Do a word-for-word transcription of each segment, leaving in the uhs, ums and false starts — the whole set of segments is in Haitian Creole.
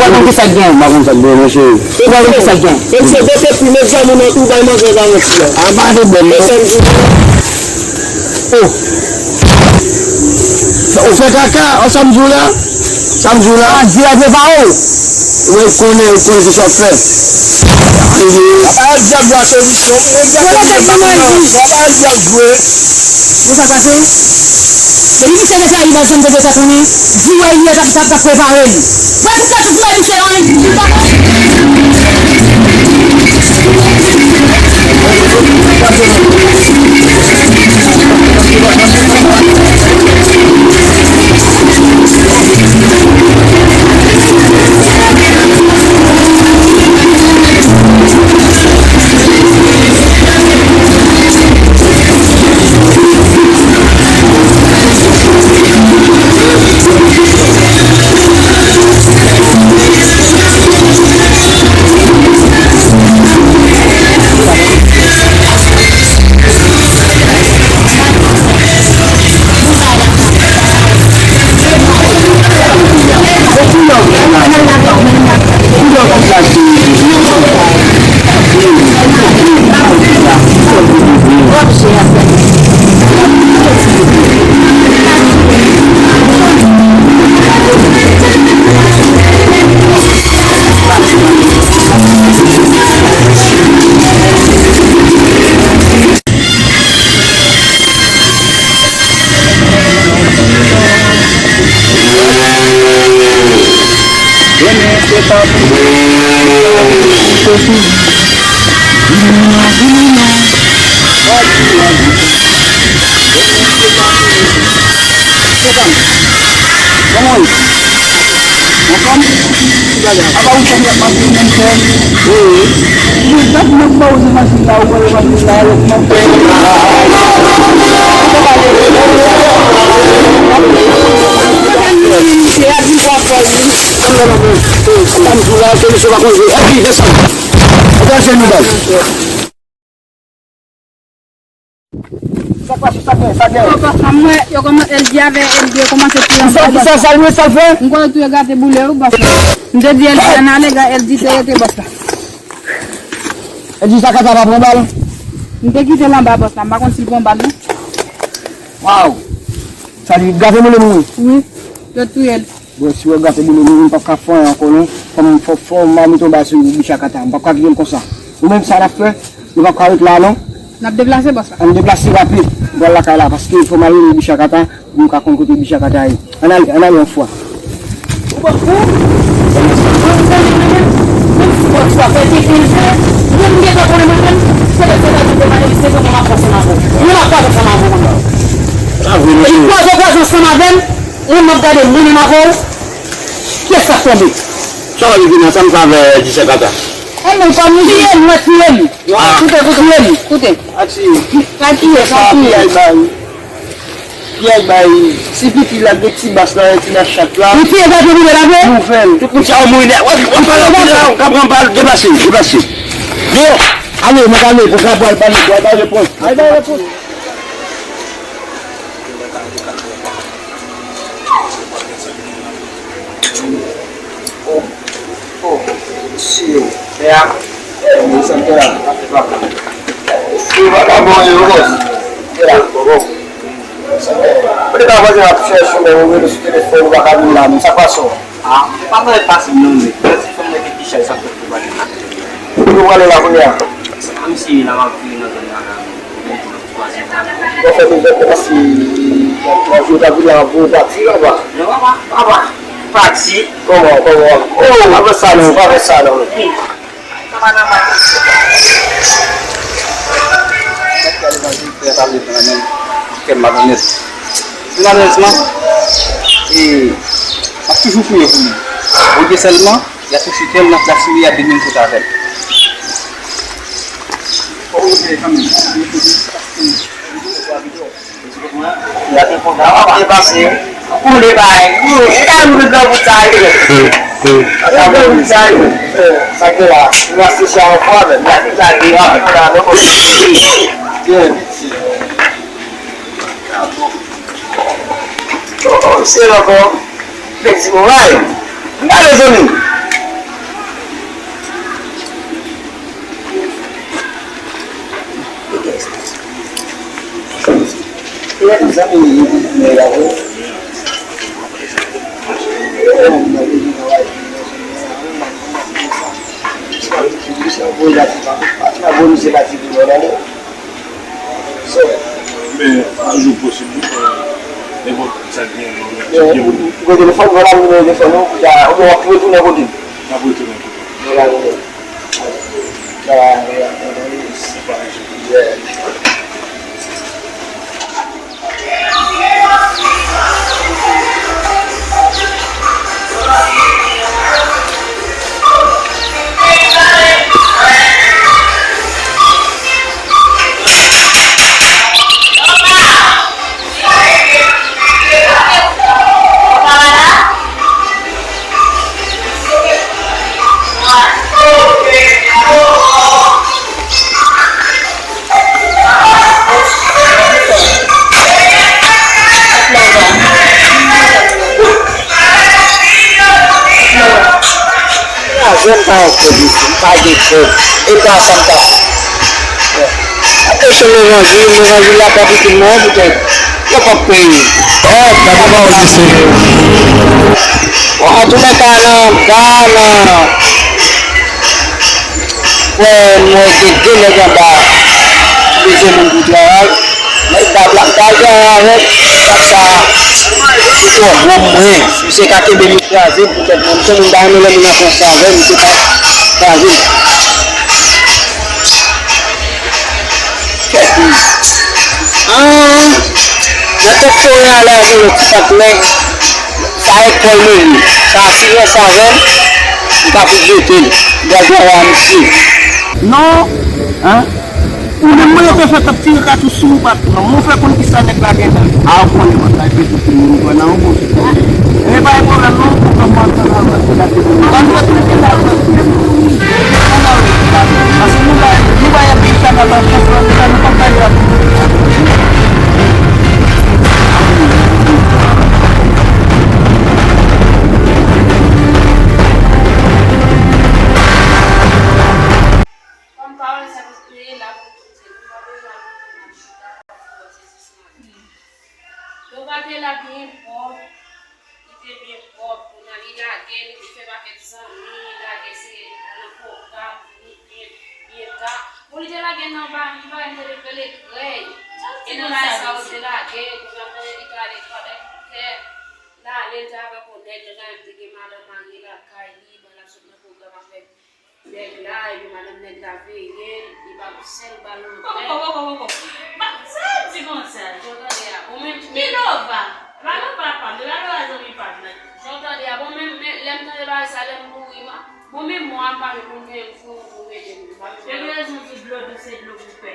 Ou pa konn ki sa k gen. M pa konn sa k gen, monchè. Ou pa konn ki sa k gen. Mesye, bote pi, met zam ou nan tou, bay manzè garanti a. A, pa de pwoblèm, non. Mesye, m di. Oh. Ou fè kaka, an sa m di w la? Sa m di w la? A, di a de pa ou. Ou konnen, ou konnen ki sa w fè. Papa, dyab la, komisyon. Papa, dyab jwe. Depi misye deja rive, ou konn kote sa tounen, di wè li ye, t ap, t ap, t ap prepare li. Mwen sa di wè misye nan men, li pa Kòman w ye? Anfòm? Apa ou fè m ap mache menm fè? Wi, wi. Mwen t ap mèt ba w se machin la, ou pran machin la, lòt mwen. Misye a di w pa fò, wi. Sa m di w la, ke misye pa konn jwe. Epi, desann. Desann nou bay. Sa k pase, sa k gen, sa k gen? Yo kòmanse, yo kòman-, L G avè L G yo kòmanse touye anba bòs la. Kisa, kisa, sa l ye, sa l fè? M kwè yo touye gate boule yo, bòs la. M te di L G ann ale, L G te rete bòs la. L G sa kata pa pran bal? M te kite l anba bòs la, m pa konn si l pran bal non. Waw! Sa li gate boule nou? Wi, yo touye l. Bon, si w gate boule nou, m p ap ka fè anyen ankò non. Fò m, fò, fò m al mete yon bagay sou Bicha Kata. M p ap ka kite l konsa. Ou menm sa n ap fè, nou p ap ka ret la non. N ap deplase bòs la. Ann deplase rapid. M pral lakay la, paske fò m al rele Bicha Kata, pou m ka konn kote Bicha Kata ye. Ann ale, ann ale yon fwa. Ou pa kou? Mwen, mwen, mwen, mwen, menm si bòs la fè te kenz an, mwen, m gentan konnen mwen menm, se lè se la ki te mande li, se jan mwen m ap fè ansanm avè w. Mwen m ap fè ansanm avè w, mwen. Epi kwaze, kwaze ansanm avè m. Ou menm w ap gade mwen menm avè w? Kiyès k ap tonbe? Sa w ap vin ansanm sa avè Djisè Kata? Ann, ou pa m tiye l, mwen tiye l. Koute, koute, koute. Pa tiye, pa tiye. Piyay bay. Piyay bay. Ti pitit la, de ti bas la, ti bas chat la. Ou tiye gate boule la vre? Nou fè l. Tout moun sa yo mouri nèt. Ou pa la, ou ka pran bal, deplase, deplase. Yo, ale, mwen ale, pou ka pral pale, pral bay repons. Al bay repons. Oh, oh, mesye. Pè a. Mesye, pè a. Mesye, vagabon yo, bòs. Pè a, bòbò. Ou te ka panse n ap chèche w, men ou rele sou telefòn, ou pa ka vin la, men sa k pase w? Ah, pa fè pase m non, men. Pase fanm nan ki pi chay, sa k fè pou pale la. Ou prale la kounye a? Sa misye la, m ap vini nan zòn nan la. Bon, fè bezwen kòmanse nan jou ta vin la, pou pati anba. Non, papa, papa, pati. Kòman, kòman? Oh, pa fè sa non, pa fè sa non. Sa pa nòmal. Sa k pale nan vi, frè, pa vle pran nan men. Kè m malonèt. Malerezman, e, m ap toujou priye pou li. Priye sèlman, y a touche kè l nan plas li, y a beni m tout avè l. Fò ou priye kanmenm. Y a te kontan, w ap depase, koule bay, koule, e ka nou vin nan bout sa yo. Sa k gen la, nou asosye a yon fwa menm. Y a te lage, y a te lage. Byen, piti. Oh, oh, se ankò. Fleksi moral. M gade zanmi. Men, toujou posib, nenpòt sa k gen, ou gen telefòn, vwala nimewo telefòn ou, ou gen, ou gen, w ap retounen kote m. N ap retounen kote m. Vwala, vwala. Vwala, vwala, vwala. Se pa yon jodi. Yeah. Lajan m pa yon kòb isi, m pa gen kòb. E pa sa m ta fè. Ap preche levanjil, levanjil la pa pou tout moun, poutèt yo p ap peye. Bon, antoulèka, nan, nan, Frè m, mwen gen de nèg anba ki bezwen moun pou travay. Nèg bab la, m pa al travay avè l, bab sa se twò gwo pou mwen. Misye ka kenbe m, kraze m poutèt mwen. M se moun pa renmen lè moun ap ranse avè m, misye ka kraze m. Kèt wi. An, nan tèt kouri a la, gen yon ti patnè. Sa e Pòl Meri. Sa asirans avè m, m pa pou jete l. M pral travay a misye. Non, hein? Ou menm mwen yo te fè t ap tire katouch sou ou, pa t pran. Mwen fè konn kisa nèg la gen nan li. A, ou konnen mwen bay pete pou moun, mwen nan yon bon sitwayen. E pa yon pwoblèm non, ou konprann mwen antann avè w. Ban nou ret rete la, wi. Paske nou bay, nou bay anpil chak atan konfyans, nou p ap bay yo ap. Kòm pawòl sa ki kreye la pou tout se nou pa bezwen ap vin ap chita pou fè sezisman. Lova te la byen pwòp, li te byen pwòp, kounye a li lage, li fè pakèt zanmi, li lage se nan koka, li byen, byen ta. Bon, li te lage nan bagay, li pa menm te leve lekrèy. E nan bagay sa yo te lage, kounye a konnen li te ale travay pou tè, l ale, l te avèk yon nèg, nèg la menm te gen madanm marye lakay li, bon, l ap sot nan koka, ap fè nèg la, epi madanm nèg la veye l, li pa pou sèl bal nan tèt. Poko, poko, poko, poko. Sa w di konsa? Jan w tande a, bon, men, men Lova, pa Lova pa m, se pa Lova zanmi pa m nan. Jan w tande a, bon, men, men, lè m tande bagay sa, lè m mouri, ma, bon, men mwa m pa menm konn gen yon fon pou m ede m, m pa menm. Yo gen rezon di dlo dous se dlo pou pè.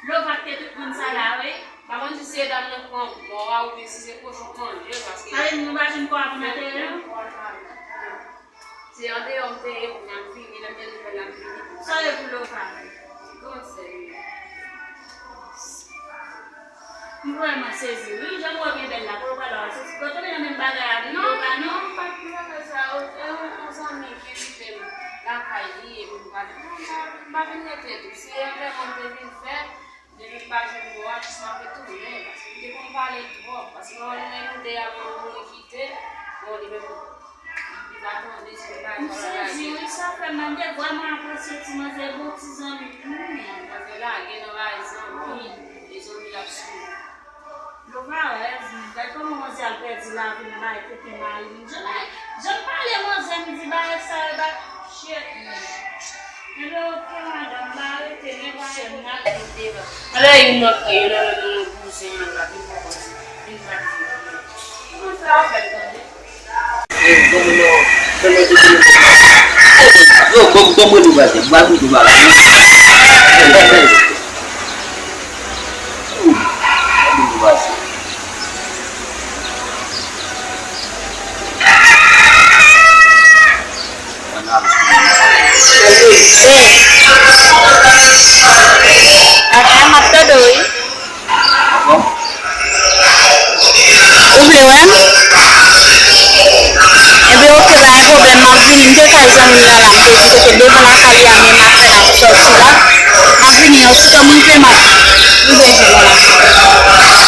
Lova k te tout moun sa la, wi. M pa konn si se dam nan k pran mò a, oubyen si se kochon k manje l, paske. Sa vle di nou pa jwenn kò a pou n antere l? Se andeyò m te ye, kounye a m fini, lè m gen nouvèl la m fini. Sa ye pou Lova? Gran sè m. M vrèman sezi wi, jan m wè w byen bèl la, pou Lova la, w ap soti. Kote w nan menm bagay avèk Lova non? Non, m pa t nan bagay sa yo, e yon, yon zanmi ki envite m lakay li, epi m pa t, m pa, m pa vin rete tou. Si antèman m te vin fè, depi m pa jwenn mò a, jis m ap retounen, paske m te konn pale twòp, paske mwen menm de a mwen mouri kite, bon, li menm, li pa tande, si m pa di bagay. M sezi wi, sa fè m, m te vrèman apresye ti manzè, bon ti zanmi pou mwen. Manzè lage nan bagay zanmi, e zanmi l ap swiv. Lova rèv, gad kòman manzè al pèdi lavi nan bagay tenten mari m. Jan, jan m pale manzè, m di bagay sa yo, ba, shit, man. Ebyen, oke, madanm, m pa rete, men chèn nan. Alè, youn nan frè yo, nan men yon kouzen an, la, vin pran kòb sa. Vin pran kòb sa. Kòman sa w fè l tande? Yo, bon, bon, bon, nou pase. Mwen, nou pase. Aka, m ap tande w wi. Ou vle wè m? Ebyen, oke, pa gen pwoblèm, m ap vini. M te kay zanmi m nan la, m te di kote devan lakay li a, men m ap fè l ap sòti la. M ap vini, osi tan m rive, m ap rive jwenn ou la.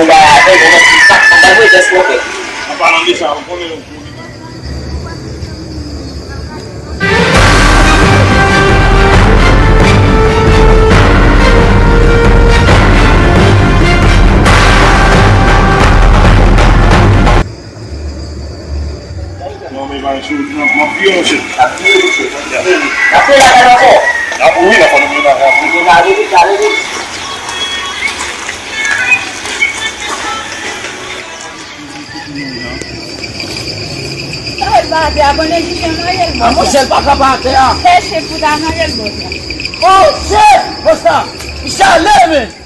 yon bagay avè l, mwen menm, m pa, m pa vle dèske, oke. An palan de sa, ou konnen yon gwo nèg. Non, men pa sou, non, m ap kriye, monchè. N ap kriye, monchè. N ap kriye lakay ankò. N ap, wi, la fò nou mete lakay ankò. Gade vit, gade vit. Sa wè l pa atè a, bon, Ejipen, mare l bò sa. A, monchè, l pa ka pa atè a. Chèche pou ta mare l bò sa. Oh, shit! Bò sa. Misye ale, men.